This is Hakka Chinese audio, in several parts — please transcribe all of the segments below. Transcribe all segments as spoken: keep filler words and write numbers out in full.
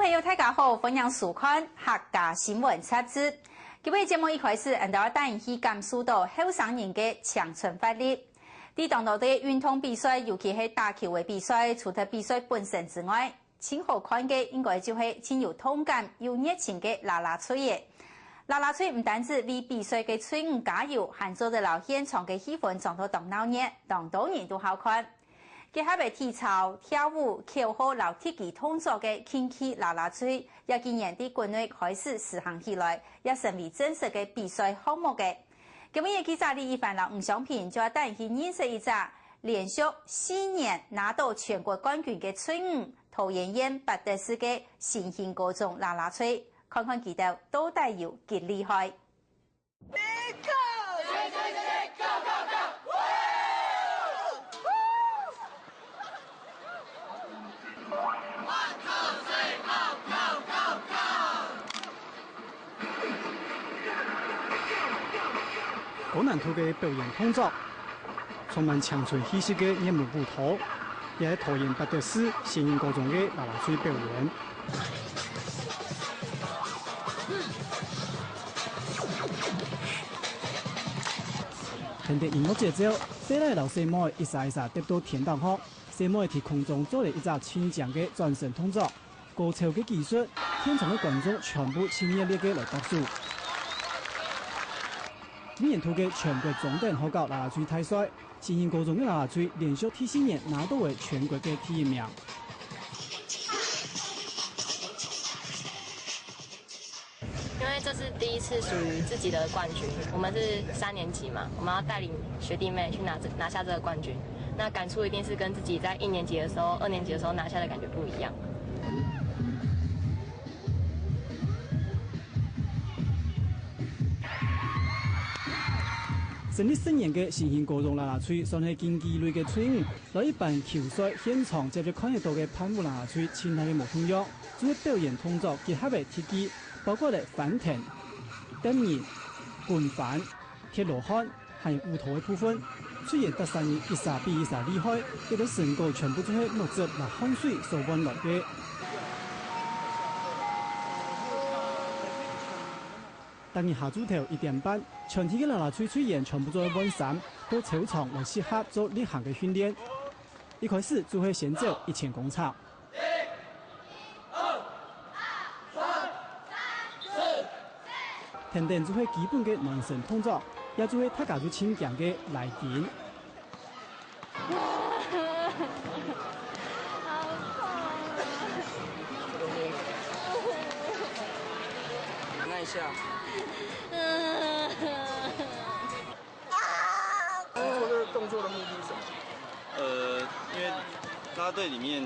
朋友，大家好，歡迎收看客家新聞雜誌。今日節目一開始，𠊎兜帶你去感受到後生人个青春活力。在當多个運動比賽，尤其係打球个比賽，除忒比賽本身之外， 盡好看个應該就係盡有動感、有熱情个啦啦隊仔。啦啦隊毋單止為比賽个隊伍加油，還做得摎現場个氣氛裝到當鬧熱，當多人都好看。結合个體操、跳舞、口號摎特技動作个競技啦啦隊，這幾年在國內開始實行起來，也成為正式个比賽項目个。今晡日記者李一凡摎吳湘萍就愛帶你去認識一隻連續四年拿到全國冠軍个隊伍， 桃園縣八德市个新興高中啦啦隊，看看佢兜到底有幾厲害。高難度个表演動作，充滿青春氣息个熱門舞蹈，也係桃園八德市新興高中个啦啦隊表演。跈等音樂節奏，細倈摎細妹一儕一儕蹶到天頂項，細妹在空中做了一隻盡靚个轉身動作。 高超个技術，現場个觀眾全部盡熱烈个來拍手。今年度个全國中等學校啦啦隊大賽，新興高中个啦啦隊連續第四年拿到了全國个第一名。因為這是第一次屬於自己的冠軍，我們是三年級嘛，我們要帶領學弟妹去拿這，拿下這個冠軍。 那感觸一定是跟自己在一年級的時候、二年級的時候拿下的感覺不一樣。成立十年个新興高中啦啦隊，算係競技類个隊伍，摎一般球賽現場輒輒看得到个伴舞啦啦隊，盡大个無共樣，就係表演動作結合个特技，包括了翻騰、蹬人、滾翻、 鐵羅漢，還有舞蹈个部分。雖然逐儕人一儕比一儕厲害，佢兜成果全部就係目汁摎汗水所換來个。逐日下晝頭一點半，全體个啦啦隊隊員全部做好換衫，到操場來集合做例行个訓練。一開始就係先走一千公尺。 跈等就係基本个暖身動作，也就係大家都盡驚个拉筋。那一下。 做這個動作的目的是什麼？呃，因為啦啦隊裡面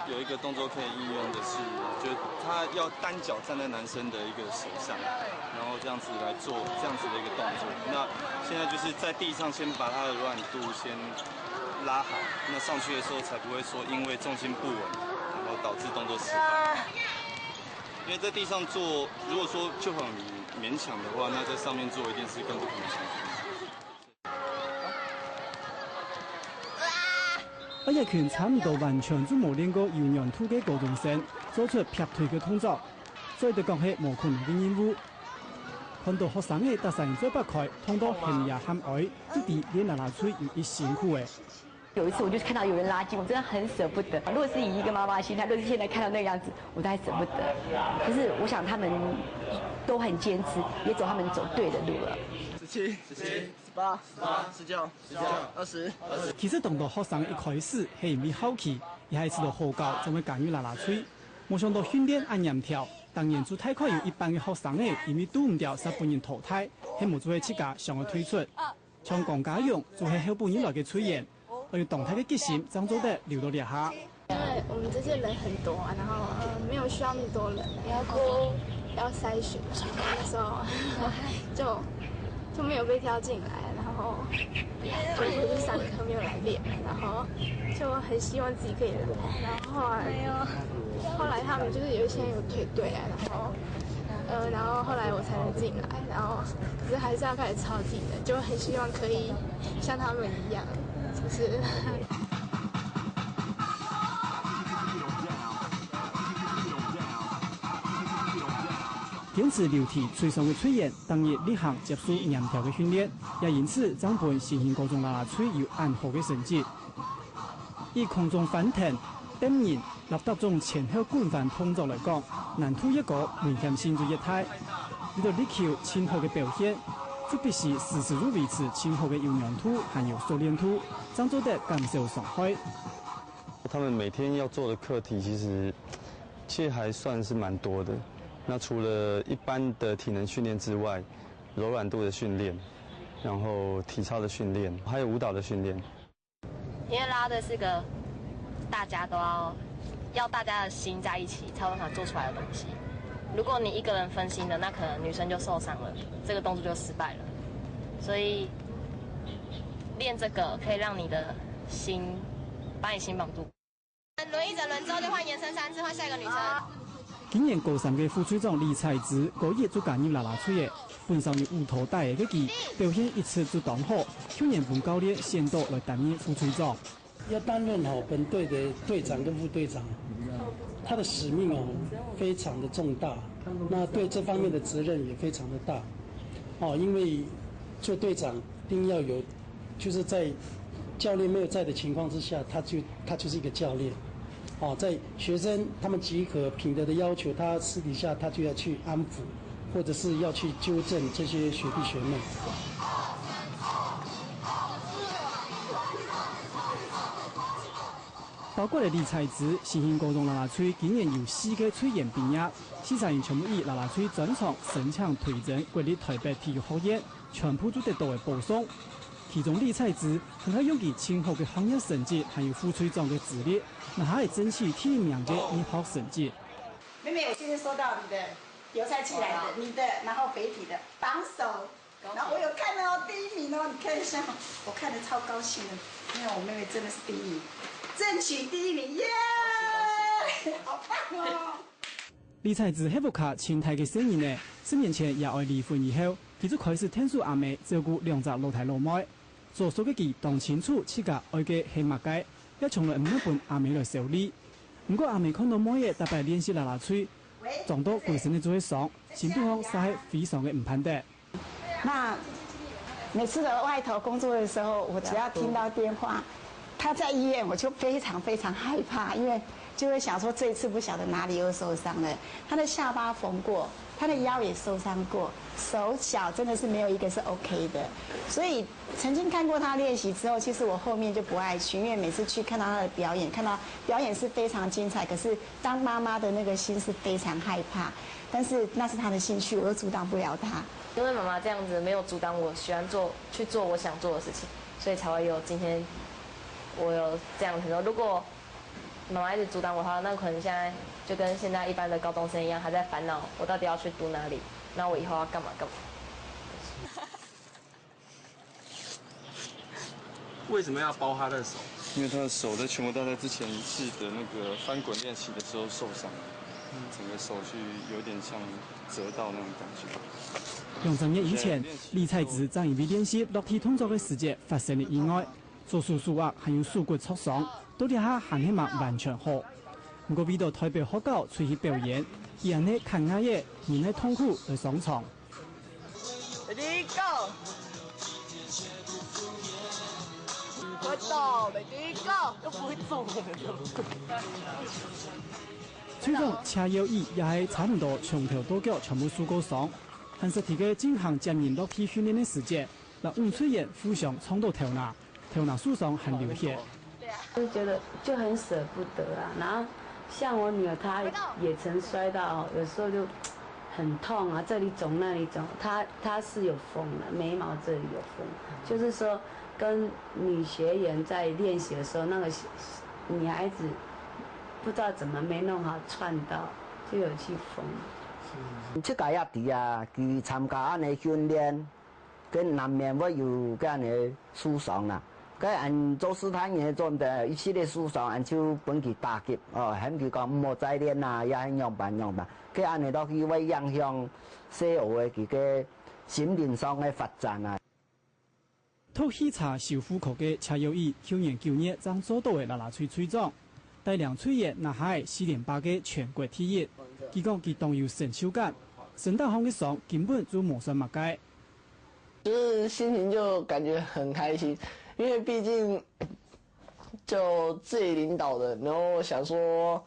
有一個動作可以應用的是，就是他要單腳站在男生的一個手上，然後這樣子來做這樣子的一個動作。那現在就是在地上先把他的柔軟度先拉好，那上去的時候才不會說因為重心不穩，然後導致動作失敗。因為在地上做，如果說就很勉強的話，那在上面做一定是更不可能成功。 𠊎一群差毋多完全就無練過柔軟度个高中生，做出劈腿个動作，做得講係無可能个任務。看到學生仔逐儕人嘴擘開，痛到喊呀喊哀，就知練啦啦隊有幾辛苦欸。有一次我就看到有人拉筋，我真的很捨不得。如果是以一個媽媽的心態，如果是現在看到那個樣子，我大概捨不得。可是我想他們都很堅持，也走他們走對的路了。十七、十七、十八、十八、十九、十九、二十。其實當多學生一開始係因為好奇，也係知道好搞，正會加入啦啦隊。無想到訓練恁嚴條，當然就大概有一半个學生仔因為堵毋著煞分人淘汰，係無就係自家想愛退出。像江嘉勇就係候補入來个隊員，愛有當大个決心，正做得留到這下。因為我們這屆人很多啊，然後呃沒有需要那麼多人，然後要篩選，那時候就就沒有被挑進來，然後就不是上課沒有來練，然後就很希望自己可以來，然後後來後來他們就是有一些人有退隊啊，然後呃然後後來我才能進來，然後只是還是要開始超進的，就很希望可以像他們一樣，就是。堅持流體吹爽个隊員，逐日例行接受嚴條个訓練，也因此正分新興高中啦啦隊有恁好个成績。以空中翻騰、擲人、 抐搭種前後滾翻動作來講，難度越高，危險性就越大。為著力求盡好个表現，就必須時時就維持盡好个有軟度還有熟練度，正做得減少傷害。他們每天要做的課題其實，其實還算是蠻多的。那除了一般的體能訓練之外，柔軟度的訓練，然後體操的訓練，還有舞蹈的訓練。 因為啦啦隊是個大家都要要大家的心在一起才有辦法做出來的東西。如果你一個人分心的，那可能女生就受傷了，這個動作就失敗了。所以練這個可以讓你的心，把你心綁住。輪一整輪之後就換延伸三次，換下一個女生。今年高三个副隊長李彩芝高一就加入啦啦隊了。 本身有舞蹈底个佢，表現一直就當好，去年分教練選到來擔任副隊長。要擔任吼本隊的隊長跟副隊長，他的使命哦非常的重大，那對這方面的責任也非常的大哦，因為做隊長一定要有，就是在教練沒有在的情況之下，他就他就是一個教練。 哦，在學生他們集合品德的要求，他私底下他就要去安撫，或者是要去糾正這些學弟學妹。包括了李彩芝，新興高中啦啦隊今年有四個隊員畢業，四儕人全部以啦啦隊專長申請推甄國立臺北體育學院，全部都得到了保送。其中李彩芝 還係用佢盡好个學業成績，還有副隊長个資歷，拿下爭取第一名个入學成績。妹妹，我現在收到你的郵差寄來的，你的，然後北體的榜首，然後我有看到第一名哦，你看一下，我看得超高興的，因為我妹妹真的是第一名，爭取第一名，耶！好棒哦！李彩芝係屋下盡大个細人仔，十年前爺哀離婚以後，佢就開始𢯭手阿姆照顧兩隻老弟老妹。 做事个佢當清楚自家愛个係麼个，也從來毋會分阿姆來修理。毋過阿姆看到妹仔逐擺練習啦啦隊，撞到歸身仔就會傷，心肚項實係非常个毋盼得。那每次在外頭工作的時候，我只要聽到電話，他在醫院，我就非常非常害怕，因為就會想說這一次不曉得哪裡又受傷了。他的下巴縫過，他的腰也受傷過，手腳真的是沒有一個是 OK 的。所以曾經看過他練習之後，其實我後面就不愛去，因為每次去看到他的表演，看到表演是非常精彩，可是當媽媽的那個心是非常害怕，但是那是他的興趣，我又阻擋不了他。因為媽媽這樣子沒有阻擋我喜歡做去做我想做的事情，所以才會有今天我有這樣的成就。如果媽媽一直阻擋我的話，那可能現在就跟現在一般的高中生一樣，還在煩惱我到底要去讀哪裡，那我以後要幹嘛幹嘛。為什麼要包他的手？因為他的手在全國大賽之前一次的那個翻滾練習的時候受傷，整個手去有點像折到那種感覺。兩三年以前，李彩芝正因為練習落地動作个時節發生了意外，左手手腕還有手骨挫傷，到這下還係吂完全好。毋過為到代表學校出去表演，佢恁呢牽𠊎仔，忍耐痛苦來上場。 Ready go！快到，Ready go！又不會中了。隊長謝耀義也係差毋多從頭到腳全部受過傷，還實地个進行接人落地訓練个時節，摎吳隊員互相撞到頭那，頭那受傷還流血。 就覺得就很捨不得啊。然後像我女兒，她也曾摔到，有時候就很痛啊，這裡腫那裡腫。她她是有縫的，眉毛這裡有縫，就是說跟女學員在練習的時候，那個女孩子不知道怎麼沒弄好，撞到就有去縫。自家也知啊，佢參加恁樣訓練， 該難免會有該恁樣受傷啦。該恁做試探員个做毋得，一息仔受傷，恁就分佢打擊，哦，喊佢講毋好再練啦，也係仰般仰般。該恁樣落去會影響細孲仔佢个心靈上个發展啊。讀汽車修復科个謝友義，舊年九月正做到了啦啦隊隊長。 帶領隊員拿下四連霸个全國第一。佢講佢當有成就感，身體項个傷根本就無算麼个。就是心情就感觉很开心，因为毕竟就自己领导的，然后想说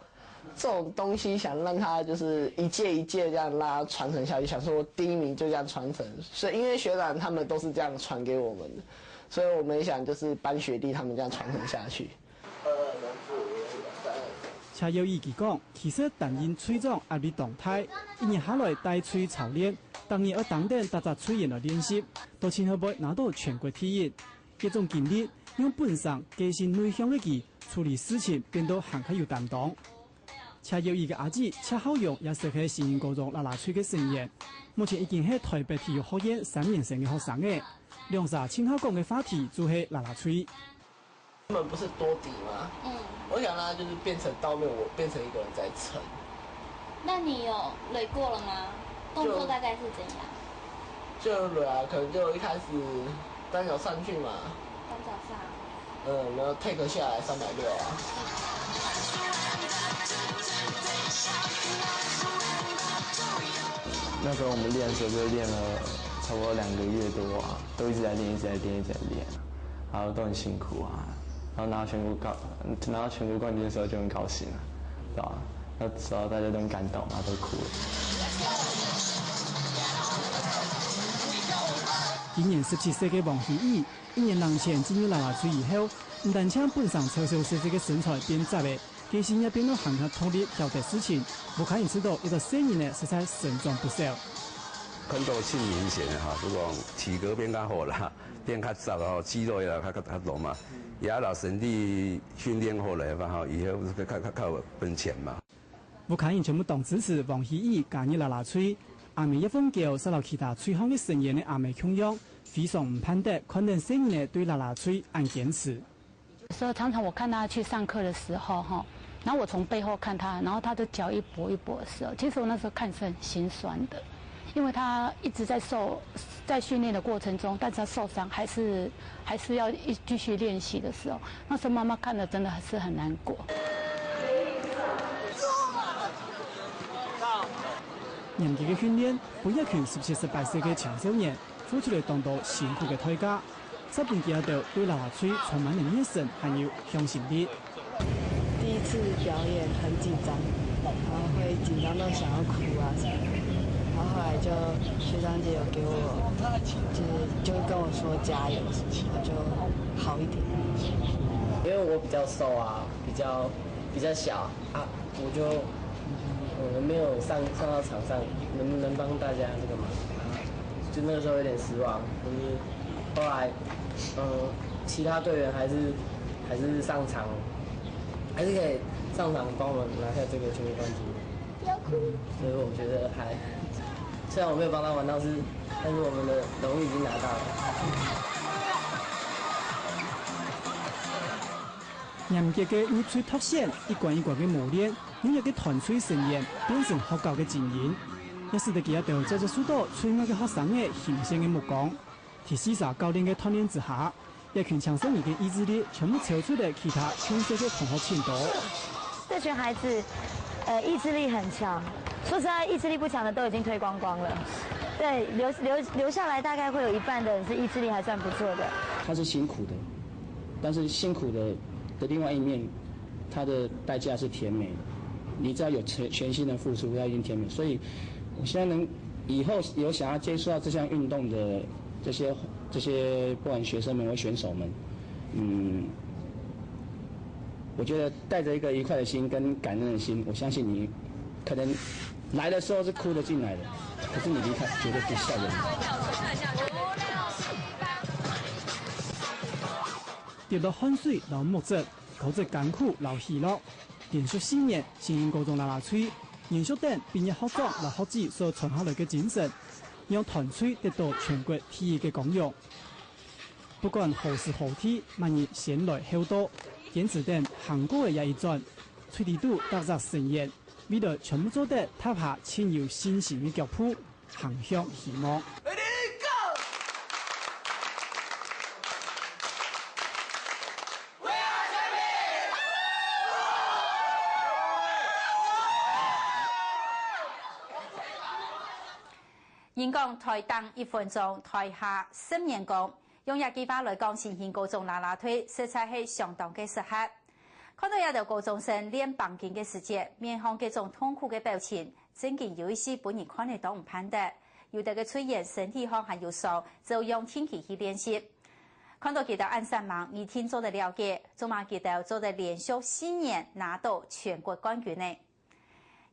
这种东西想让它就是一届一届这样让它传承下去，想说第一名就这样传承，所以因为学长他们都是这样传给我们的，所以我们也想就是帮学弟他们这样传承下去。謝耀宇佢講，其實擔任隊長壓力當大，一年下來帶隊操練，逐日愛盯等逐隻隊員來練習，都盡好會拿到全國第一。這種經歷，讓本身個性內向个佢，處理事情變到還較有擔當。謝耀宇个阿姊謝浩勇也識係新營高中啦啦隊个成員，目前已經係台北體育學院三年生个學生了。兩儕盡好講个話題就係啦啦隊。 他们不是多底吗？嗯，我想让它就是变成到面，我变成一个人在撑。那你有累过了吗？动作大概是怎样？就累啊，可能就一开始单脚上去嘛，单脚上。嗯，然后 take 下来三百六啊。那时候我们练的时候就练了差不多两个月多啊，都一直在练，一直在练，一直在练，然后都很辛苦啊。然后拿到全国高，拿到全国冠军的时候就很高兴啊，对吧？那时候大家都很感动啊，都哭了。今年十七歲个王希怡，一年零前進入啦啦隊以後，毋單淨本身超小細細个身材變紮个， 个性也變到還較獨立，曉得事情，吳凱瑩知道一個細人仔實在成長不少。看到盡明顯个哈，就講體格變較好啦，變較紮吼，肌肉也較較較濃嘛，也老身體訓練好來嘛吼，以後較較較有本錢嘛。吳凱瑩全部當支持王希怡加入啦啦隊，阿姆葉鳳嬌，係摎其他隊項个成員个阿姆共樣，非常毋盼得看等細人仔對啦啦隊恁堅持。 有时候常常我看他去上课的时候，哈，然后我从背后看他，然后他的脚一跛一跛的时候，其实我那时候看是很心酸的，因为他一直在受，在训练的过程中，但是他受伤还是还是要一继续练习的时候，那时候妈妈看了真的还是很难过。嚴格个訓練，分這群十七、十八歲个青少年 付出了當多辛苦个代價，說明佢兜對啦啦隊充滿了熱忱還有向心力。第一次表演很紧张，然后会紧张到想要哭啊什么的。然后后来就学长姐有给我，就是就跟我说加油什么，我就好一点。因为我比较瘦啊，比较比较小啊，我就我们没有上上到场上，能不能帮大家这个忙？就那个时候有点失望，可是后来，嗯，其他队员还是还是上场，还是可以上场帮我们拿下这个全国冠军。不要哭。所以我觉得还，虽然我没有帮他们，但是但是我们的荣誉已经拿到了。 嚴格个入隊甄選，一關一關个磨練，每一個團隊成員變成學校个精英，也使得佢兜再接受到最愛个學生个欣羨个目光。在四儕教練个鍛鍊之下，這群青少年个意志力全部超出了其他青少个同學程度。这群孩子，呃，意志力很强。说实在，意志力不强的都已经推光光了。对，留留留下来大概会有一半的人是意志力还算不错的。它是辛苦的，但是辛苦的的另外一面，它的代价是甜美的。你只要有全全心的付出，它一定甜美。所以，我现在能以后有想要接触到这项运动的这些这些不管学生们或选手们，嗯，我觉得带着一个愉快的心跟感恩的心，我相信你可能来的时候是哭着进来的，可是你离开绝对是笑着离开。 跌落汗水摎目汁，勾出艱苦摎喜樂。連續四年，新營高中啦啦隊延續等畢業學長摎學姊所傳下來个精神，讓團隊得到全國第一个光榮。不管何時何地，麼人先來後到，堅持等行過个這一轉，隊裡肚逐隻成員，未來全部做得踏下盡有信心个腳步。 行向希望。人講台頂一分鐘，台下十年功。用這句話來講新興高中啦啦隊，實在係相當个適合。看到這兜高中生練挷筋个時節，面項該種痛苦个表情，正經有一息分人看了當毋盼得。有兜个隊員身體項還有傷，照樣定期去練習。看到佢兜恁煞猛，你定做得了解，做麼佢兜做得連續四年拿到全國冠軍呢？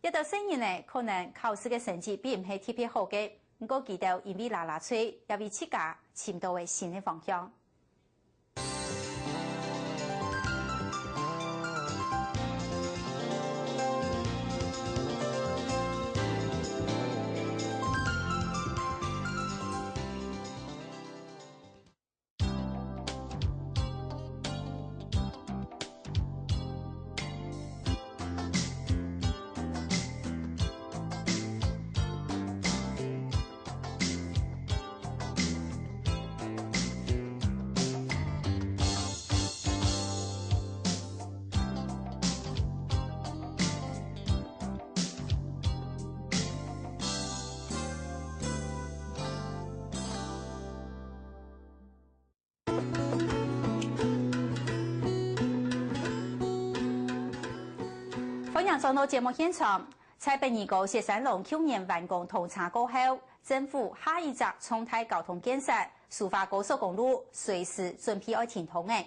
這兜細人仔可能考試个成績並毋係特別好个，毋過佢兜因為啦啦隊，也為自家尋到了新个方向。 歡迎轉到節目現場。在北二高雪山龍舊年完工通車過後，政府下一隻重大交通建設蘇花高速公路隨時準備愛停通了。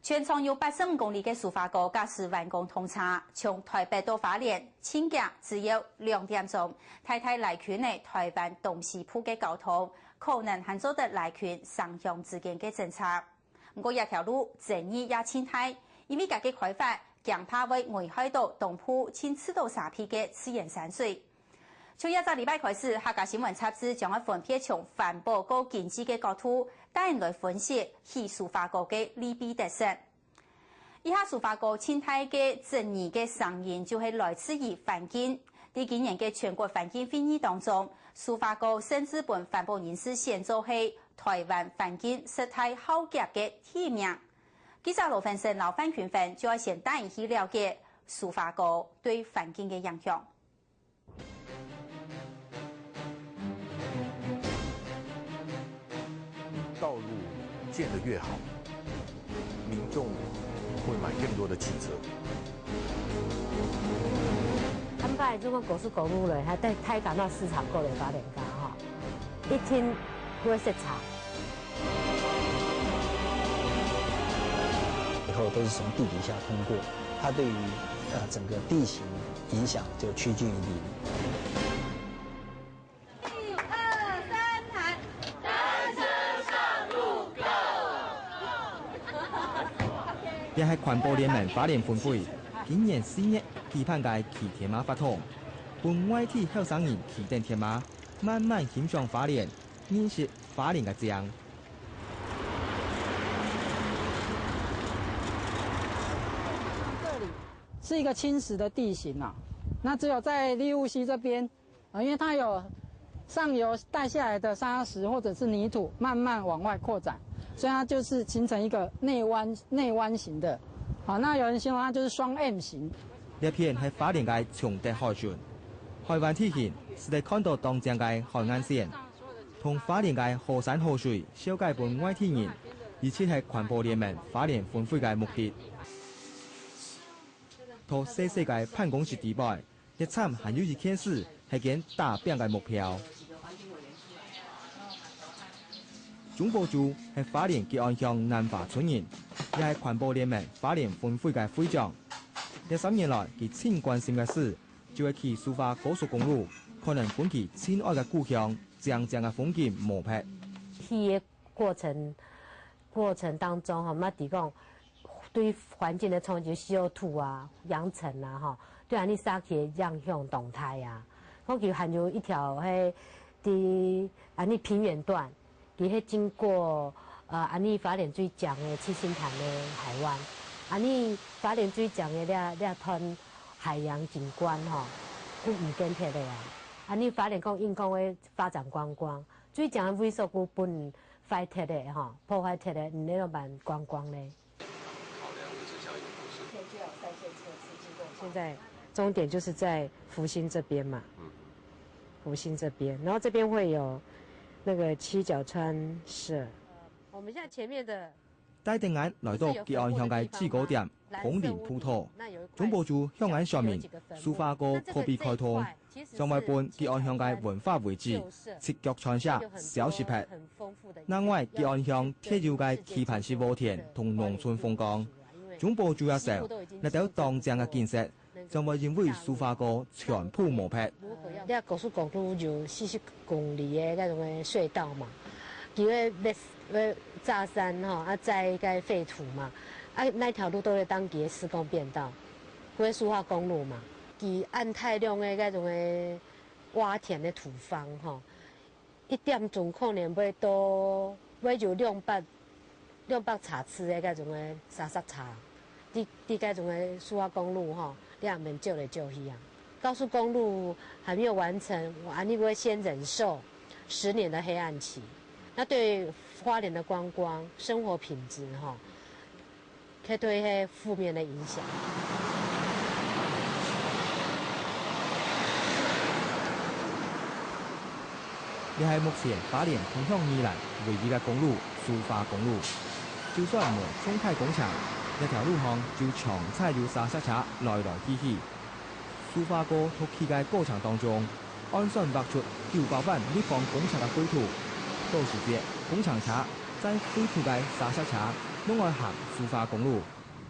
全長有八十五公里个蘇花高，假使完工通車，從台北到花蓮，盡遽只要兩點鐘，大大拉近了台灣東西部个交通，可能還做得拉近城鄉之間个爭執。 毋過這條路爭議也盡大，因為佢个開發驚怕會危害到東部盡值得沙鼻个自然山水。從這隻禮拜開始，客家新聞雜誌將會分別從環保過經濟个角度，帶你來分析起蘇花高个利弊得失。這下蘇花高盡大个爭議个聲音就係來自於環境。在今年个全國環境會議當中，蘇花高甚至分環保人士選做係 台灣環境十大浩劫个第一名。記者羅芬生摎范群芬就愛先帶你去了解蘇花高對環境个影響。道路建得越好，民眾會買更多的汽車。坦白講，高速公路咧，還在大家那市場過來發展。 一定會塞車。以後都是從地底下通過，它對於，呃，整個地形影響就趨近於零。一二三，抬，單車上路，Go！這係環保聯盟花蓮分會，今年四月舉辦个騎鐵馬活動，分外地後生人騎等鐵馬， 慢慢欣賞花蓮，認識花蓮个靚。這裡是一個侵蝕的地形啊，那只有在立霧溪這邊，啊，因為它有上游帶下來的沙石或者是泥土慢慢往外擴展，所以它就是形成一個內彎，內彎型的。好，那有人形容它就是雙M型。 這片係花蓮个崇德海脣，海灣地形使得看到當靚个海岸線，同花蓮个好山好水紹介分外地人，一直係環保聯盟花蓮分會个目的。在細細个辦公室底背，一站還有一件事係佢等打拚个目標。 鍾寶珠係花蓮吉安鄉南華村人，也係環保聯盟花蓮分會个會長。這三年來，佢盡關心个事，就係起蘇花高速公路，可能分佢盡愛个故鄉，靚靚个風景磨忒。起个過程，過程當中吼，毋係講 對環境个衝擊，CO two啊、揚塵啊，吼，對恁呢社區个影響當大啊。講佢還有一條係在恁呢平原段，佢係經過，呃，恁呢花蓮最靚个七星潭个海灣，恁呢花蓮最靚个這，這段海洋景觀吼，就毋見忒个啊。恁呢花蓮講應該會發展觀光，最靚个位所就分壞忒个吼，破壞忒个，毋能夠辦觀光咧。 現在終點就是在福興這邊嘛。嗯。湖心這邊，然後這邊會有那個七角川社。我們現在前面的帶等𠊎來到吉安鄉个制糕店孔林鋪頭，總部主向𠊎說明，蘇花糕可比開通，將會分吉安鄉个文化遺址七角川社消失忒。另外，吉安鄉特有个棋盤式禾田同農村風光，總部主也說，這兜當靚个景色， 將會因為蘇花糕全部無忒。這高速公路有四十公里个該種个隧道嘛，佢會要，要炸山吼，啊，載該廢土嘛，啊，那條路都會當佢个施工便道，會蘇花公路嘛，佢恁大量个該種个挖田个土方吼， 一點鐘可能會到，會有兩百，兩百車次个該種个沙石車，佇，佇該種个蘇花公路吼，你也免照來照去啊。高速公路還沒有完成，我安尼會先忍受十年的黑暗期。那對花蓮的觀光、生活品質吼， 可對係負面的影響。這係目前花蓮通向宜蘭唯一个公路，蘇花公路。就算無重大工程，這條路項就常在有沙石車來來去去。 蘇花糕脫墾个過程當中，按算挖出九百萬立方公尺个廢土，到時節，工程車載廢土个沙石車攏愛行蘇花公路。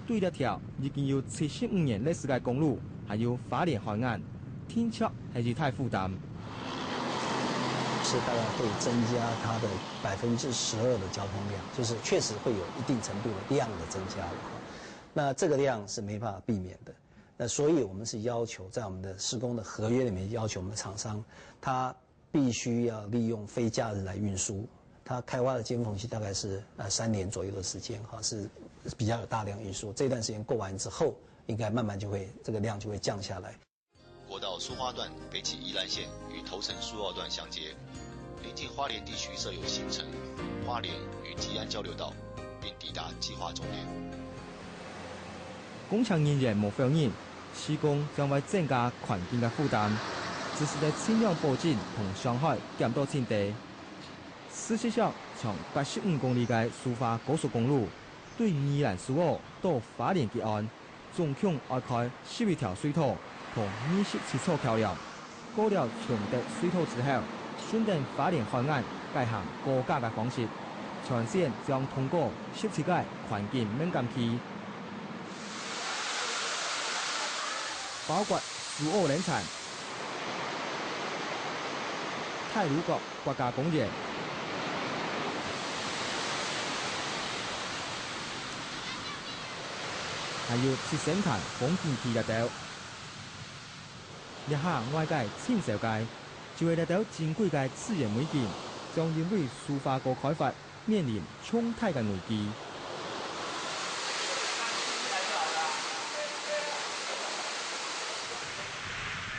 對這條已經有七十五年歷史个公路，還有花蓮海岸，定著係一大負擔。是大概會增加它的百分之十二的交通量，就是確實會有一定程度的量的增加了。那這個量是沒辦法避免的。 那所以我們是要求在我們的施工的合約裡面要求我們的廠商，他必須要利用非假日來運輸。它開挖的尖縫期大概是，呃，三年左右的時間，哈，是比較有大量運輸。這段時間過完之後，應該慢慢就會，這個量就會降下來。國道蘇花段北起宜蘭縣與頭城蘇澳段相接，臨近花蓮地區設有新城、花蓮與吉安交流道，並抵達計畫終點。 工程人員無否認，施工將會增加環境个負擔，只係在盡量保證同傷害減到盡低。事實上，長八十五公里个蘇花高速公路，對宜蘭蘇澳到花蓮吉安，總共愛開十一條隧道同二十七座橋樑。 過了崇德隧道之後，順等花蓮海岸改行高架个方式，全線將通過十七個環境敏感區，包括蘇澳冷泉、太魯閣國家公園，還有七星潭風景區這兜。 這下外界盡愁个，就係這兜珍貴个自然美景，將因為蘇花高開發面臨重大个危機。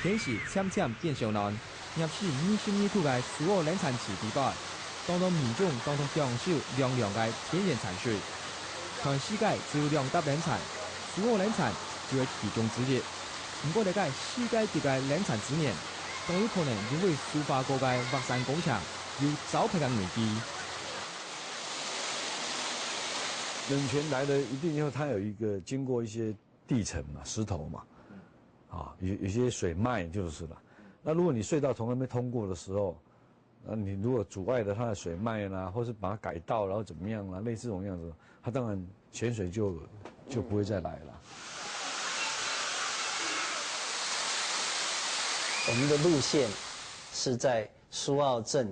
天時漸漸變燒暖，攝氏二十二度个蘇澳冷泉池底背，當多民眾當當享受涼涼个天然泉水。全世界只有兩搭冷泉，蘇澳冷泉就係其中之一。 毋過，這個世界級个冷泉資源，當有可能因為蘇花高个挖山工程有糟蹋个危機。冷泉來的一定要它有一個經過一些地層嘛，石頭嘛，啊，有，有些水脈就是了。那如果你隧道從那邊通過的時候， 那你如果阻礙了它的水脈啦，或是把它改道，然後怎麼樣啦，類似這種樣子，它當然泉水就，就不會再來了。我們的路線是在蘇澳鎮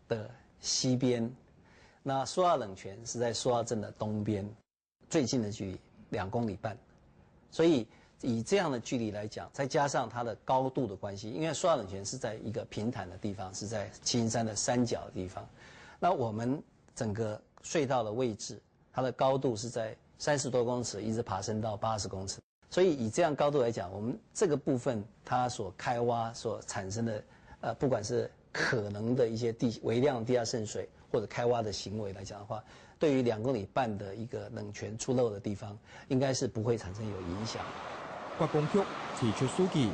的西邊，那蘇澳冷泉是在蘇澳鎮的東邊。 最近的距離兩公里半，所以以這樣的距離來講，再加上它的高度的關係，因為蘇澳冷泉是在一個平坦的地方，是在七星山的山腳的地方，那我們整個隧道的位置，它的高度是在三十多公尺，一直爬升到八十公尺。所以以這樣高度來講，我們這個部分它所開挖所產生的，呃，不管是可能的一些地，微量地下滲水或者開挖的行為來講的話， 對於兩公里半的一個冷泉出漏的地方，應該是不會產生有影響。國光局提出數據，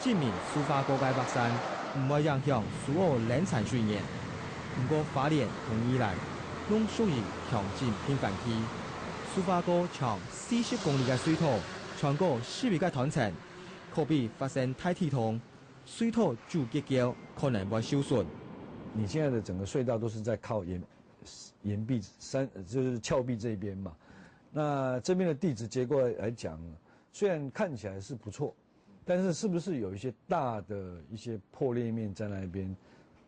證明蘇花高个挖山，毋會影響蘇澳冷泉水源。毋過花蓮同宜蘭攏屬於強靭平原區，蘇花哥長四十公里个水道，穿過十一个斷層，可比發生大地動，水道主結構可能會受損。你現在的整個隧道都是在靠岩岩壁山，就是峭壁這一邊嘛。那這邊的地質結構來講，雖然看起來是不錯，但是是不是有一些大的一些破裂面在那邊？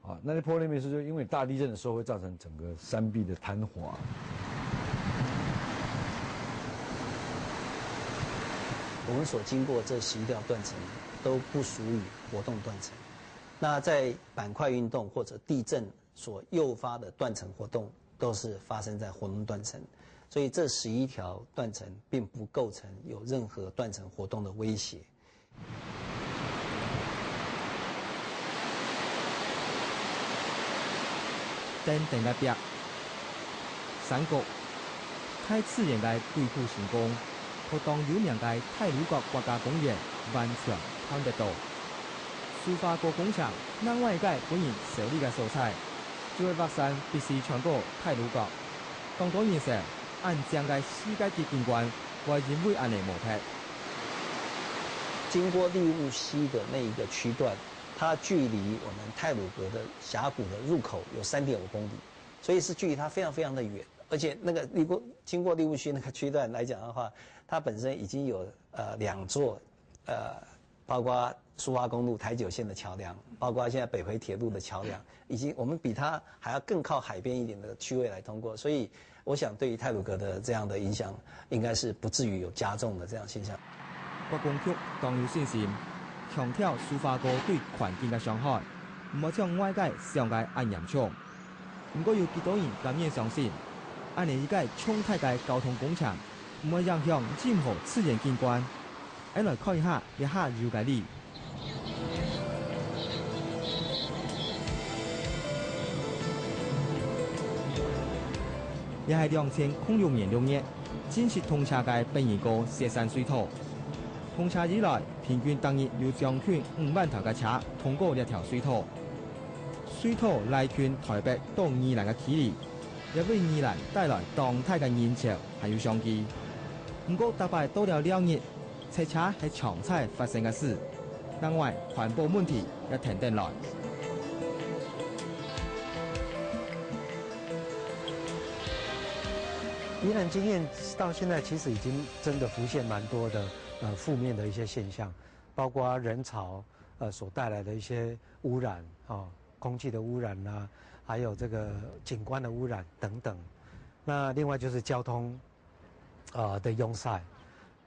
啊，那些破裂面是就因为大地震的时候会造成整个山壁的坍滑。我们所经过这十一条断层都不属于活动断层。那在板块运动或者地震所诱发的断层活动，都是发生在活动断层。所以这十一条断层并不构成有任何断层活动的威胁。等等个壁，山谷，大自然个鬼斧神工，和當有名个太魯閣國家公園完全看得到。苏花哥工程另外一个分人修理个所在，就係畫山必須穿過太魯閣。當多人說，恁靚个世界級景觀會因為恁呢無忒。经过利雾溪的那一个区段，它距离我们太鲁阁的峡谷的入口有三点五公里，所以是距离它非常非常的远。而且那个经过经过利雾溪那个区段来讲的话，它本身已经有呃两座呃，包括苏花公路台九线的桥梁，包括现在北回铁路的桥梁，以及我们比它还要更靠海边一点的区位来通过，所以我想对于太鲁阁的这样的影响，应该是不至于有加重的这样现象。国光局当有信心，强调苏花哥对环境个伤害，毋会像外界想个恁严重。毋过有几多人甘愿相信，恁呢一个重大个交通工程，毋会影响任何自然景观。俺来看一下这下有个例。 也係两千空六年六月，正式通車个北宜高雪山隧道。通車以來，平均逐日有將近五萬台个車通過這條隧道。隧道拉近台北到宜蘭个距離，也為宜蘭帶來當大个人潮還有商機。毋過，逐擺到了尞日， 塞車係常在發生个事，另外環保問題也跈等來。宜兰经验到现在其实已经真的浮现蛮多的呃负面的一些现象，包括人潮呃所带来的一些污染哦，空气的污染啦，还有这个景观的污染等等。那另外就是交通呃的拥塞。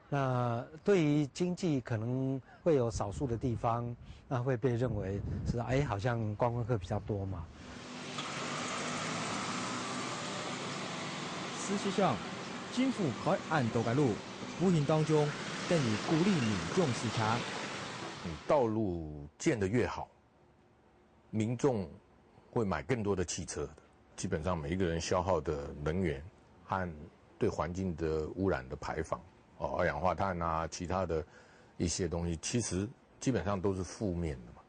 那对于经济可能会有少数的地方，那会被认为是哎，好像观光客比较多嘛。事實上，政府開恁多个路，無形當中等於鼓勵民眾駛車。你道路建得越好，民众会买更多的汽车的。基本上每一个人消耗的能源和对环境的污染的排放，哦，二氧化碳啊，其他的一些东西，其实基本上都是负面的嘛。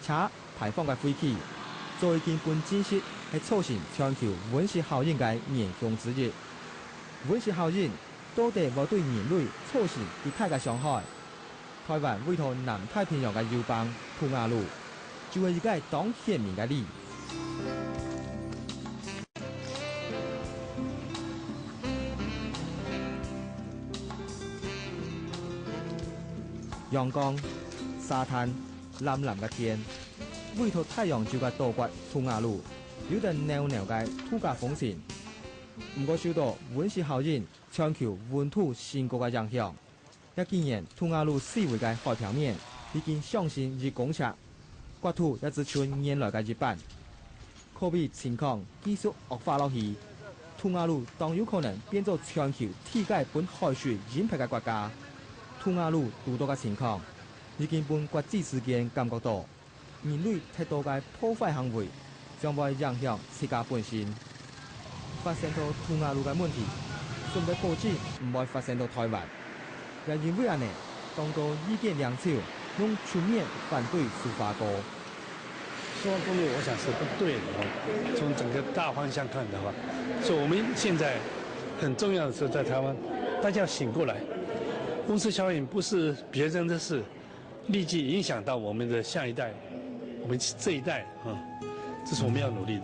車排放个廢氣，早已經分證實係造成全球溫室效應个元凶之一。溫室效應到底會對人類造成幾大个傷害？ 台灣位在南太平洋个友邦吐瓦魯，就係一个當顯明个例。陽光、沙灘、藍藍个天，位在大洋洲个島國吐瓦魯，有等裊裊个度假風情。毋過受到溫室效應、全球溫度升高个影響， 這幾年吐瓦魯四圍个海平面已經上升一公尺，闊度也只伸原來个一半。可比情況繼續惡化落去，吐瓦魯當有可能變做全球第一个分海水淹忒个國家。吐瓦魯堵到个情況，已經分國際世界感覺到， 人類忒多个破壞行為，將會影響自家本身。發生到吐瓦魯个問題，準備保證毋會發生到台灣。也因為恁呢，當多意見領袖用出面反對蘇花哥。 說不入，我想是不對的哦。從整個大方向看的話，所以我們現在很重要的是在台灣，大家要醒過來。溫室效應不是別人的事，立即影響到我們的下一代，我們這一代啊，這是我們要努力的。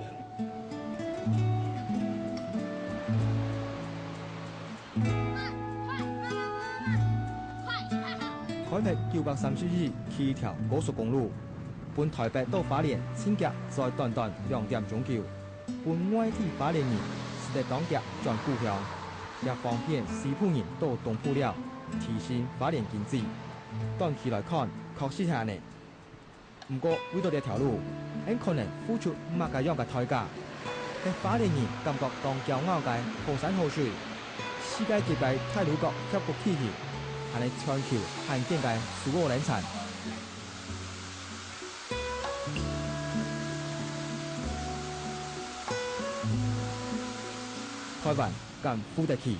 開闢九百三十一K條高速公路，分臺北到花蓮淨遽載短短兩點鐘久，分外地花蓮人使得當遽轉故鄉，也方便西部人到東部了，提升花蓮經濟。短期來看，確實係恁呢。 毋過，為著這條路，𠊎等可能付出麼个樣个代價？係花蓮人感覺當驕傲个好山好水，世界級个太魯閣峽谷地形，還係全球罕見个蘇澳冷泉。臺灣 敢負得起。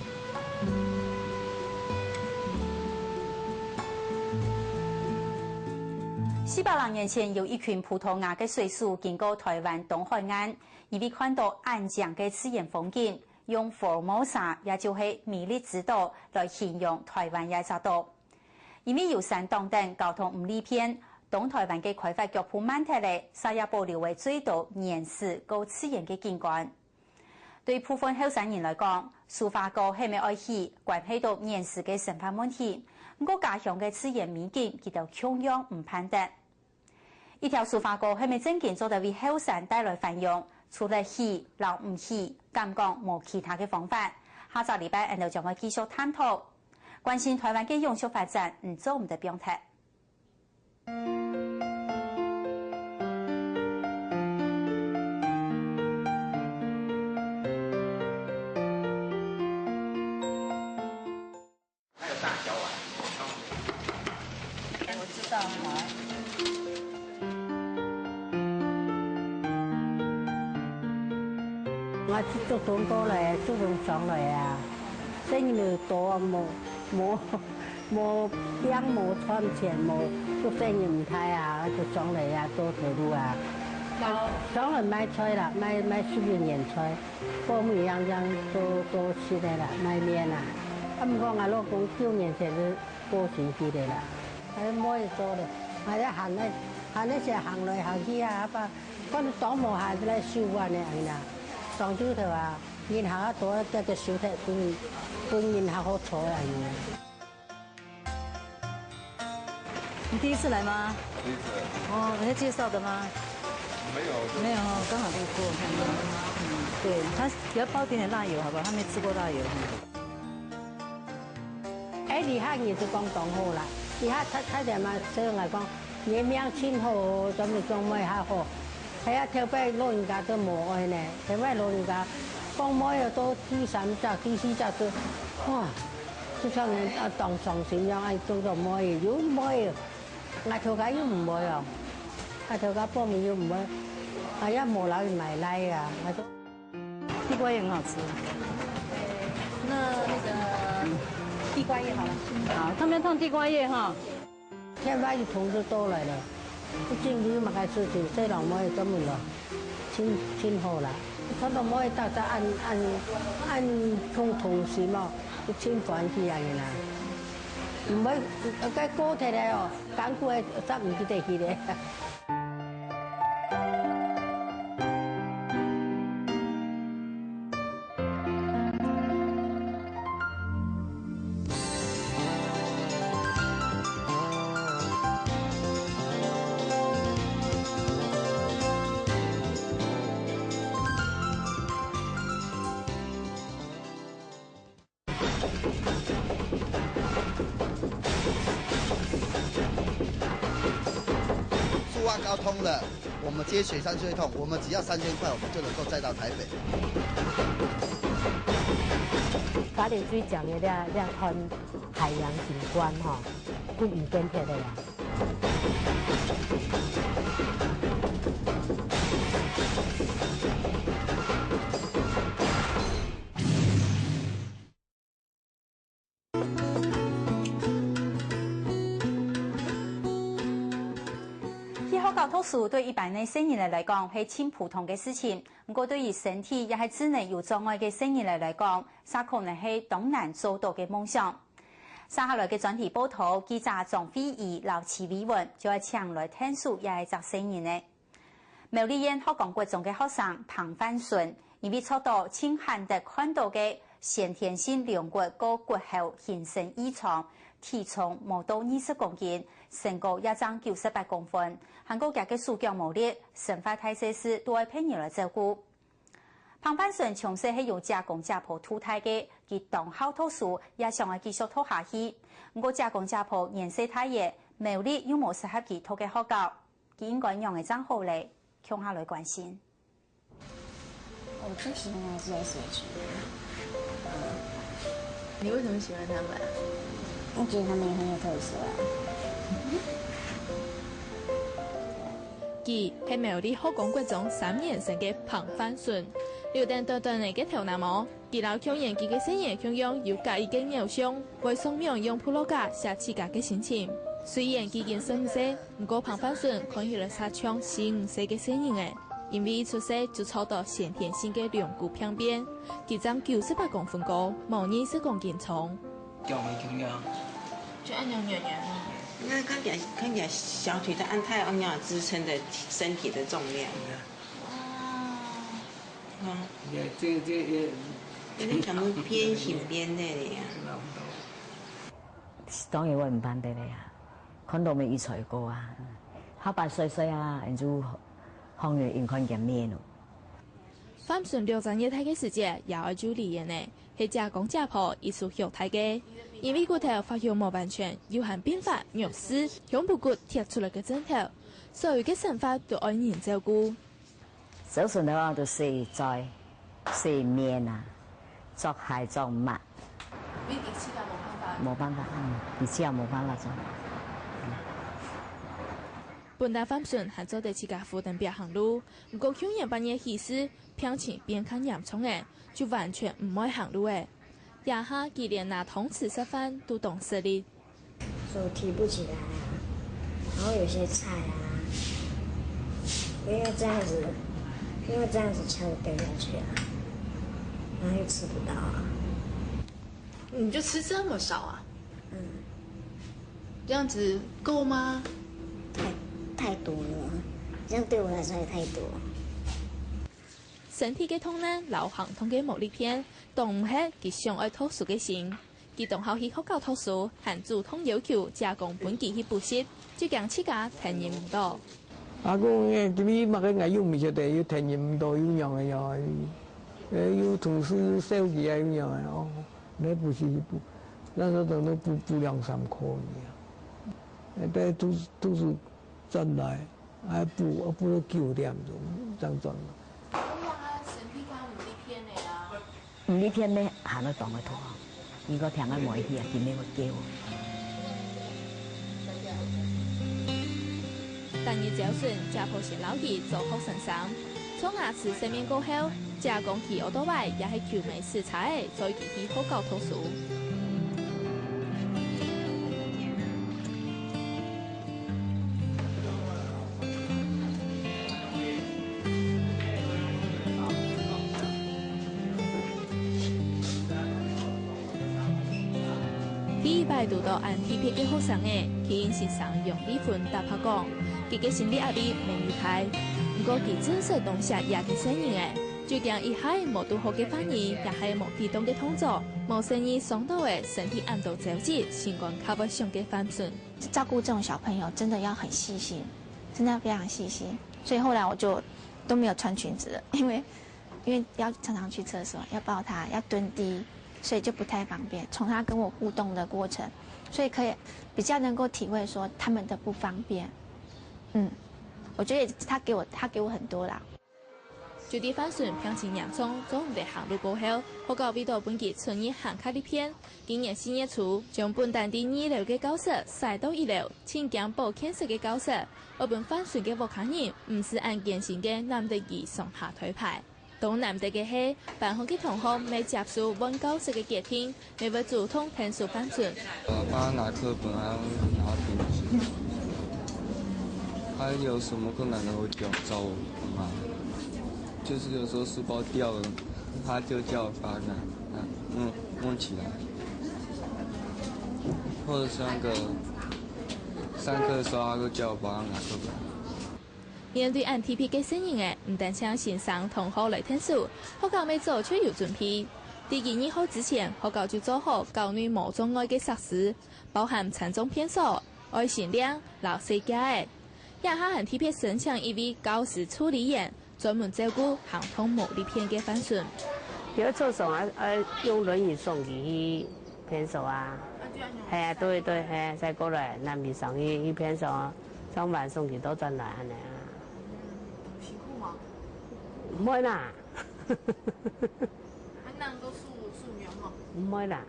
四百零年前，有一群葡萄牙个水手經過臺灣東海岸，因為看著恁靚个自然風景，用Formosa，也就係美麗之島，來形容臺灣這隻島。因為有山擋等，交通毋利便，東臺灣个開發腳步慢忒咧，嗄也保留了最多原始、過自然个景觀。 對部分後生人來講，蘇花哥係毋係愛起，關係到現實个生活問題，毋過家鄉个自然美景，佢兜共樣毋盼得。一條蘇花哥係毋係正經做得為後生帶來繁榮，除了起摎毋起，敢講無其他个方法。下隻禮拜，𠊎兜將會繼續探討。關心臺灣个永續發展，你做毋得放忒。 還有大小碗。我知道，好。我係做工過來，做工上來啊，生意多啊，無，無，無，無賺無賺錢，無，做生意毋大啊，就上來啊，做頭路啊。好。上來賣菜啦，賣，賣十一年菜。 過每樣樣做，做食个啦，賣麵啊。啊，毋過𠊎老公九年前就過身去个啦。還無做咧，𠊎在行咧，行咧先行來行去啊，把，反正當無閒就來收碗个恁樣啦。當晝頭啊，人客較多，就，就收忒，分，分人客好坐个恁樣。 你第一次來嗎？第一次。哦，人家介紹的嗎？沒有，就沒有哦，剛好路過。嗯，對，他比較包點點辣油，好不好？他沒吃過辣油。哎，你看你是講當好啦，你看他，他講嘛，所以我講，你的命真好哦，咱們種妹較好。 係啊，頭擺老人家都無愛呢，頭擺老人家講妹仔到第三隻、第四隻都，哇，就像人啊，當傷心樣，哎，做到妹仔，有妹仔，𠊎頭家又毋愛哦，𠊎頭家婆姆又毋愛，哎呀，無摎佢買來啊，𠊎都地瓜葉很好吃。那那個地瓜葉好了。好，他們要燙地瓜葉哈。 天外一通就到來了，不經歷麼个事情，細人妹做毋落，真，真好啦。看到妹大家恁，恁，恁通通心哦，就真歡喜啊，人啊。毋會，該過忒了哦，艱苦个，煞毋記得去咧。 蘇花溝通了，我們接水上水通，我們只要三千塊，我們就能夠載到台北。花蓮最靚个這，這款海洋景觀吼，就毋見忒个啊。教讀書對一般个細人仔來講係盡普通个事情，毋過對於身體也係智能有障礙个細人仔來講，嗄可能係當難做到个夢想。接下來个專題報導，記者張惠儀摎徐偉文就愛請來𢯭手這一隻細人仔。苗栗縣學光國中个學生彭范純，因為著到盡罕得看到个 先天性龍骨過骨後形成異常，體重無到二十公斤，身高也正九十八公分，還過厥个手腳無力，生活大細事都愛別人來照顧。彭范純從細係由姐公姐婆渡大个，佢當好讀書，也想愛繼續讀下去。毋過姐公姐婆年歲大了，苗栗又無適合佢讀个學校，佢應該仰仔正好咧？共下來關心。 我最喜歡的是 S H E。你為什麼喜歡他們啊？我覺得他們也很有特色啊。佢係苗栗學光國中三年生个彭范純，留等短短个頭那毛，佢摎舊年佢个細人共樣有佮意个偶像，會上網用部落格寫自家个心情。雖然佢已經十五歲，毋過彭范純看起來嗄像十五歲个細人仔。 因為一出世就著到先天性个龍骨病變，佢正九十八公分高，無二十公斤重。腳沒停了。就恁樣軟軟啊。那看起來，看起來小腿的按太按樣支撐的身體的重量。哦。哦。這，這，這，有點像是偏形邊那樣。當然我毋辦得了呀，看到沒有才過啊，下擺睡睡啊，就 放佢應看見面咯。范純六隻月大个時節，也愛就離院呢，係姐公姐婆一手畜大个。因為骨頭發育無完全，又還併發弱視，胸脯骨貼出來个症頭，所有个生活都愛人照顧。朝晨个話就洗嘴、洗面啊，著鞋、著襪。 你自家無辦法。無辦法，嗯，自家無辦法做。本旦范純還做得自家扶等壁行路，毋過舊年八月起勢，病情變較嚴重了，就完全毋會行路了。這下佢連拿湯匙食飯都當食力。手提不起來啊，然後有些菜啊，因為這樣子，因為這樣子菜就掉下去啊，然後又吃不到啊。 你就吃這麼少啊？嗯。這樣子夠嗎？太，太多了，這樣對我來說也太多。身體个痛難摎行動个無力片，擋毋核佢想愛讀書个心。佢當好去學校讀書，還主動要求姐公分佢去補習，就驚自家跈等毋到。 啊，講，欸，今日麼个𠊎又毋曉得，又跈等毋到，又仰仔樣仔，欸，又同事又笑佢啊，又仰仔哦，來補習補，那時候等到補，補兩三科爾啊。欸，在圖，圖書館來，啊，補，啊，補到九點鐘正轉來。哇，身體較無力片了啊！ 毋一定愛行到當个拖，如果聽个無去啊，佢乜會噭。逐日朝晨，姐婆先摎佢著學生衫，刷牙齒洗面過後，姐公騎奧多拜也係虯仔駛車仔載佢去學校讀書。 第一擺堵到恁特別个學生仔，佢應先生楊麗芬搭話講，佢个心理壓力無幾大。毋過佢真實當惜這个細人仔，就驚一下無堵好个話語，也係無適當个動作，無細義傷到仔身體恁多組織，心肝較會傷个范純。 照顧這種小朋友真的要很細心，真的要非常細心。所以後來我就都沒有穿裙子了，因為，因為要常常去廁所，要抱他，要蹲低，所以就不太方便。從他跟我互動的過程，所以可以比較能夠體會說他們的不方便。嗯，我覺得他給我，他給我很多啦。 就在范純病情嚴重，做毋得行路過後，學校為著分佢出院行較利便，今年四月初，將本旦在二樓个教室徙到一樓，盡驚保健室个教室，愛分范純个屋下人毋使恁艱辛个攬等佢上下台排。當難得个係，班項个同學乜接受換教室个決定， 乜會主動𢯭手范純。呃，幫他拿課本，還要拿平板。啊，他有什么困难都会叫，找我妈。就是有时候书包掉了，他就叫我爸拿，拿，弄，弄起来。或者是那个上课的时候，他会叫我帮他拿课本。面对恁特別个細人仔，毋單淨先生、同學來𢯭手，學校乜早就有準備。在一月二號之前，學校就做好校內無障礙个設施，包含殘障便所、愛心鈴摎細架仔。這下還特別申請一位教師助理員，專門照顧行動無利便个范順。佢愛坐床啊，愛用輪椅送佢去便所啊。係啊，對對，係啊，再過來南美上去，去便所，上班送佢倒轉來恁樣啊。辛苦嗎？毋會啦。還能夠數數秒嗎？毋會啦。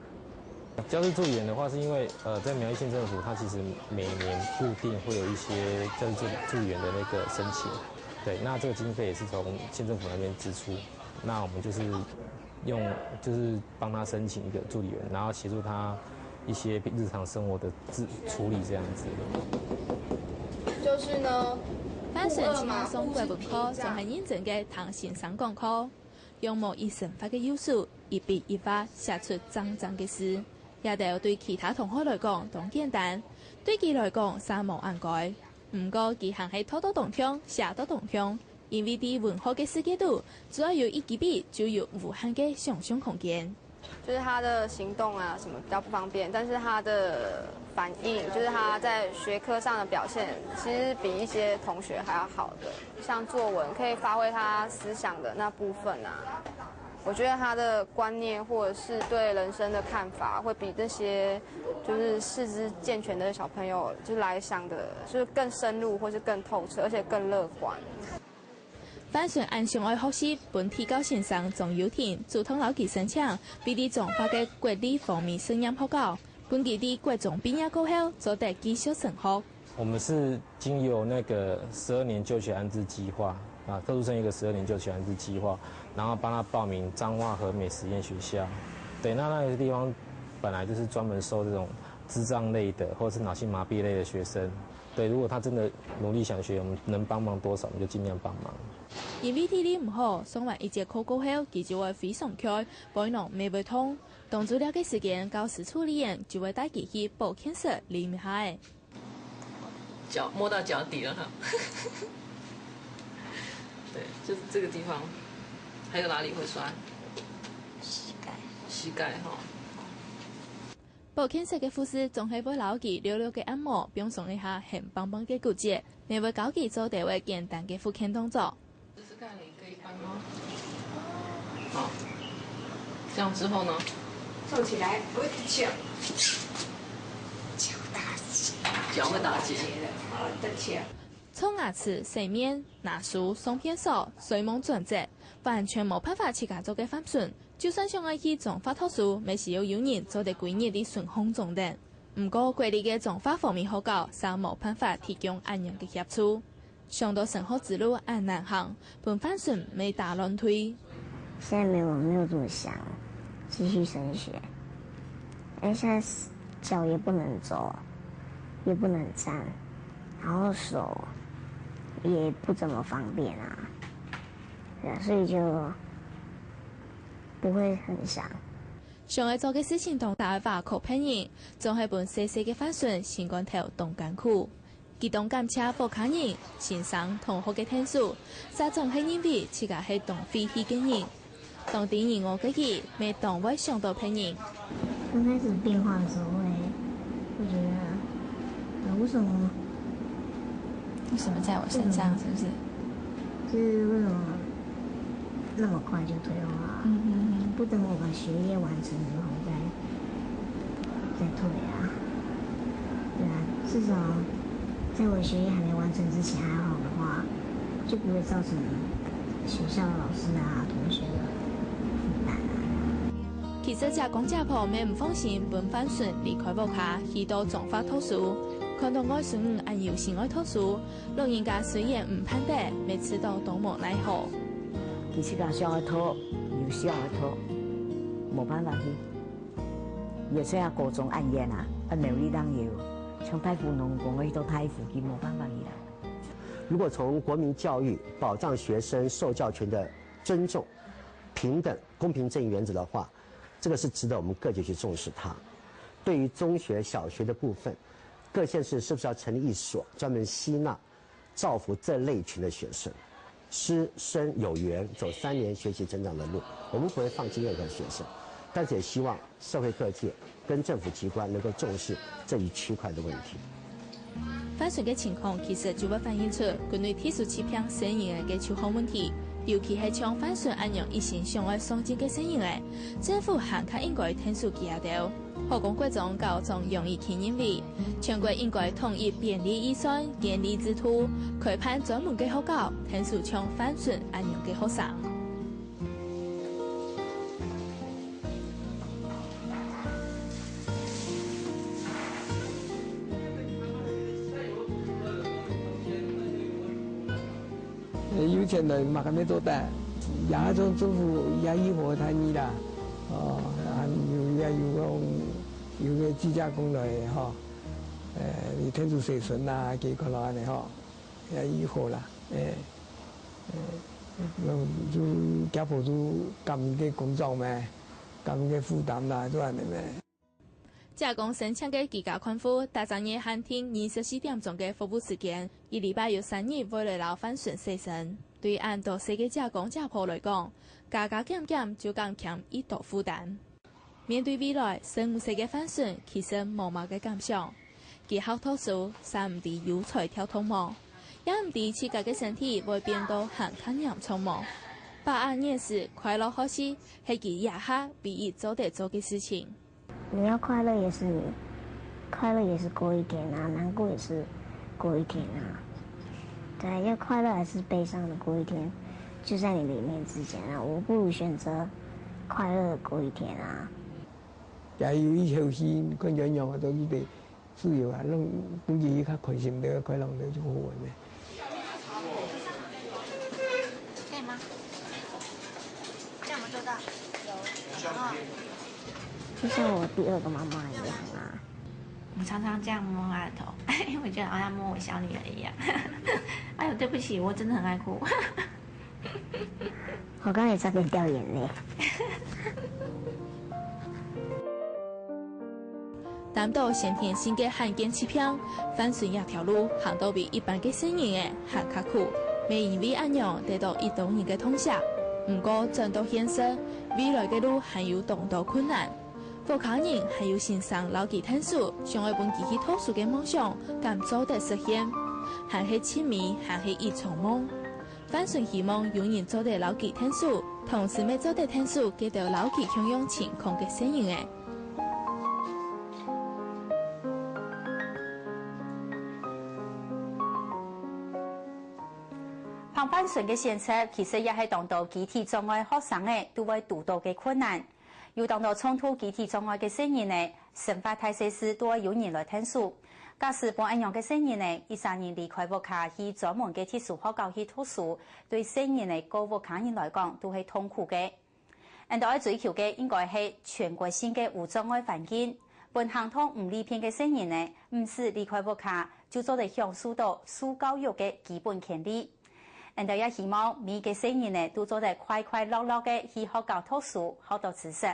教師助理員的话，是因为呃，在苗栗县政府，它其实每年固定会有一些教师助助理员的那个申请。对，那这个经费也是从县政府那边支出。那我们就是用，就是帮他申请一个助理员，然后协助他一些日常生活的自处理这样子。就是呢，范順盡愛上國文課，總係認真个聽先生講課。用無一生發个右手， 一筆一畫寫出靚靚个字。這兜對其他同學來講當簡單，對佢來講嗄無恁該。毋過佢還係讀到當暢，寫到當暢，因為在文學个世界肚，只要有一支筆，就有無限个想像空間。就是他的行動啊什麼比較不方便，但是他的反应，就是他在学科上的表现，其实比一些同学还要好的。像作文可以发挥他思想的那部分啊，我觉得他的观念或者是对人生的看法，会比那些就是四肢健全的小朋友就来想的，就是更深入或是更透彻，而且更乐观。范順恁想愛學習，分地教先生張友廷主動摎佢申請，位在彰化个國立和美實驗學校，分佢在國中畢業過後做得繼續升學。我们是经由那个十二年就学安置计划啊，特殊生一个十二年就学安置计划，然后帮他报名彰化和美实验学校。对，那那个地方本来就是专门收这种智障类的或是脑性麻痹类的学生。对，如果他真的努力想学，我们能帮忙多少，我们就尽量帮忙。因為體力毋好，上完一節課過後，佢就會非常𤸁，背囊乜會痛。當晝這个時間，教師助理員就會帶佢去保健室淋一下仔。 脚，摸到腳底了哈。对，就是这个地方。还有哪里会酸？膝盖。膝盖哈。保健室个护士總係會摎佢略略个按摩，放鬆一下很棒棒个骨节，乜會教佢做兜仔簡單个復健動作。 试试看，你可以搬吗？好，这样之后呢？坐起来，不会踢脚。脚打结。脚会打结。了，好，对不起啊。冲牙齿、洗面、拿书、上便所、睡梦转折，完全無辦法自家做个范順，就算想愛去彰化讀書，乜需要有人做得歸日在身項掌等。毋過，國立个彰化和美學校嗄無辦法提供恁樣个協助。 想到升學之路恁難行，分范順乜打亂退。现在没有，没有怎么想继续升学，因为现在是脚也不能走，也不能站，然后手也不怎么方便啊，对啊，所以就不会很想。想愛做个事情當大，無可騙人，總係分細細个范順心肝頭當艱苦。 佢當感謝屋下人、先生、同學个𢯭手，煞總係認為自家係當費氣个人。當知人餓个佢，乜當會想到別人。刚开始变化的时候会，会觉得，呃，为什么？为什么在我身上？是不是？就是为什么那么快就退化啊？嗯嗯嗯。不等我把学业完成之后再，再退啊。对啊，至少在我学业还没完成之前还好的话，就不会造成学校老师啊、同学的负担啊。其實姐公姐婆乜毋放心分范順離開屋下，去到彰化讀書。看到外孫女恁有心愛讀書， 老人家雖然毋盼得，乜試著都無奈何。佢自家想愛讀，又想愛讀，無辦法去。也像高中恁遠啊，啊苗栗當有，像大湖農工个去到大湖，佢無辦法去啦。如果从国民教育、保障学生受教权的尊重、平等、公平正义原则的话，这个是值得我们各界去重视它。对于中学、小学的部分，各县市是不是要成立一所专门吸纳、照顾这类群的学生？师生有缘，走三年学习成长的路，我们不会放弃任何学生，但是也希望社会各界跟政府机关能够重视这一区块的问题。 反常个情况其實就會反映出國內特殊疾病成人仔个就學問題，尤其係像反常恁樣一心想愛上進个成人仔，政府還較應該𢯭手佢兜。好講國中教育長楊怡卿認為，全國應該統一編列預算、建立制度，開辦專門个學校，𢯭手像反常恁樣个學生。 有錢人嘛，還沒做得，也做政府也有好待你啦。哦，還有也有講有个居家工來吼，呃，你𢯭手洗身啊，佢看到恁樣吼，也有好啦，誒，誒，就家婆就減个工作咩，減个負擔啦，就恁樣咩。 社工申請个居家看護，逐隻月限定二十四點鐘个服務時間，一禮拜有三日會來摎反常洗身。對恁多歲个社工社婆來講，加加減減就減輕已多負擔。面對未來，十五歲个反常其實無麼个感想。佢學讀書，煞毋知有才調動無，也毋知自家个身體會變到還較嚴重無。把握現時，快樂學習，係佢這下唯一做得做个事情。 你要快樂也是你，快樂也是過一天啊，难过也是过一天啊。对，要快乐还是悲伤的过一天，就在你里面之间啊。我不如选择快乐的过一天啊。也有一条心，看样样啊，都是得自由啊，让自己较开心的、快乐的就好玩的。可以吗？这样有没有做到？有。就像我第二个妈妈一样啊。我常常这样摸她的头，因为我觉得好像摸我小女儿一样。哎呦，对不起，我真的很爱哭。我刚才差点掉眼泪。 擔到先天性个罕見疾病，反常這條路行到比一般个細人仔還較苦，乜因為恁樣得到一兜人个痛惜。毋過轉到現實，未來个路還有當多困難。屋下人還有先生摎佢𢯭手，想愛分佢去讀書个夢想，敢做得實現？還係盡美，還係一場夢？反常希望有人做得摎佢𢯭手，同時乜做得𢯭手該兜摎佢共樣情況个細人仔。 辦反常个選擇，其實也係當多肢體障礙學生仔都會堵到个困難。有當多重度肢體障礙个細人仔，生活大細事都愛有人來𢯭手。假使分恁樣个細人仔，一儕人離開屋下去專門个特殊學校去讀書，對細人仔過屋下人來講，都係痛苦个。 𠊎兜愛追求个應該係全國性个無障礙環境，分行動毋利便个細人仔，毋使離開屋下，就做得享受到受教育个基本權利。𠊎兜也希望每個細人仔都做得快快樂樂个去學校讀書，學到知識。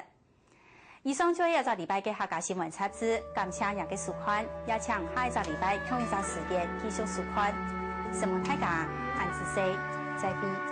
以上就係這隻禮拜个客家新聞雜誌，感謝你个收看，也請下一隻禮拜同一隻時間繼續收看。承蒙大家，恁仔細，再會。